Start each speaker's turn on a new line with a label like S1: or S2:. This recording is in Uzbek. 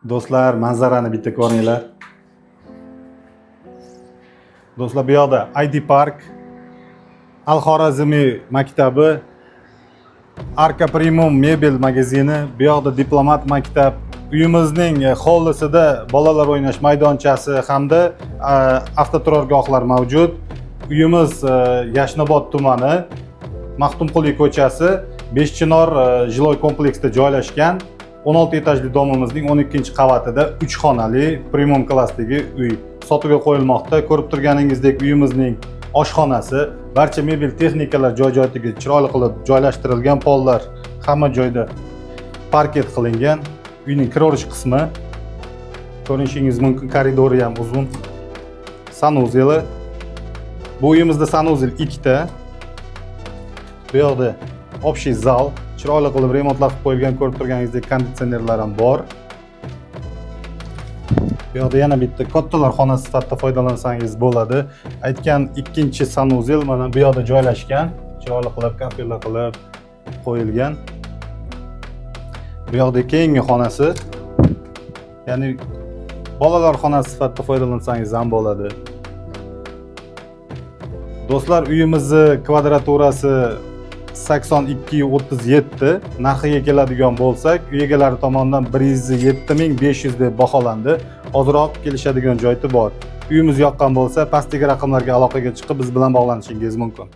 S1: Do'stlar, manzarani bitta ko'ringlar. Do'stlar, bu yoqda ID Park, Al Xorazmiy maktabi, Arka Premium mebel magazini, bu yoqda Diplomat maktab. Uyimizning hovlisida bolalar o'ynash maydonchasi hamda avtoturargohlar mavjud. Uyimiz Yashnobod tumani, Maxtumquli ko'chasi, Beshchinor жилой kompleksida joylashgan. 16 etajli domimizning 12 qavatida 3 xonali premium klassdagi uy sotuvga qo'yilmoqda. Ko'rib turganingizdek, uyimizning oshxonasi, barcha mebel texnikalar joy joyiga chiroyli qilib joylashtirilgan, pollar hamma joyda parket qilingan. Uyning kiraverish qismi ko'rishingiz mumkin, koridori ham uzun. Санузел i. Bu uyimizda санузел ikkita. Bu yoqda общий zal chiroyli qilib remontlar qilib qo'yilgan, ko'rib turganingizdek, konditsionerlar ham bor. Bu yoqda yana bitta kattalar xonasi sifatida foydalansangiz bo'ladi. Aytgan ikkinchi санузел mana bu yoqda joylashgan, chiroyli qilib kafelar qilib qo'yilgan. Bu yoqda keyingi xonasi, ya'ni bolalar xonasi sifatida foydalansangiz ham bo'ladi. Do'stlar, uyimizni kvadraturasi 82,37. Narxiga keladigan bo'lsak, uy egalari tomonidan 107 500 deb baholandi. Ozroq kelishadigan joyi bor. Uyimiz yoqqan bo'lsa, pastdagi raqamlarga aloqaga chiqib, biz bilan bog'lanishingiz mumkin.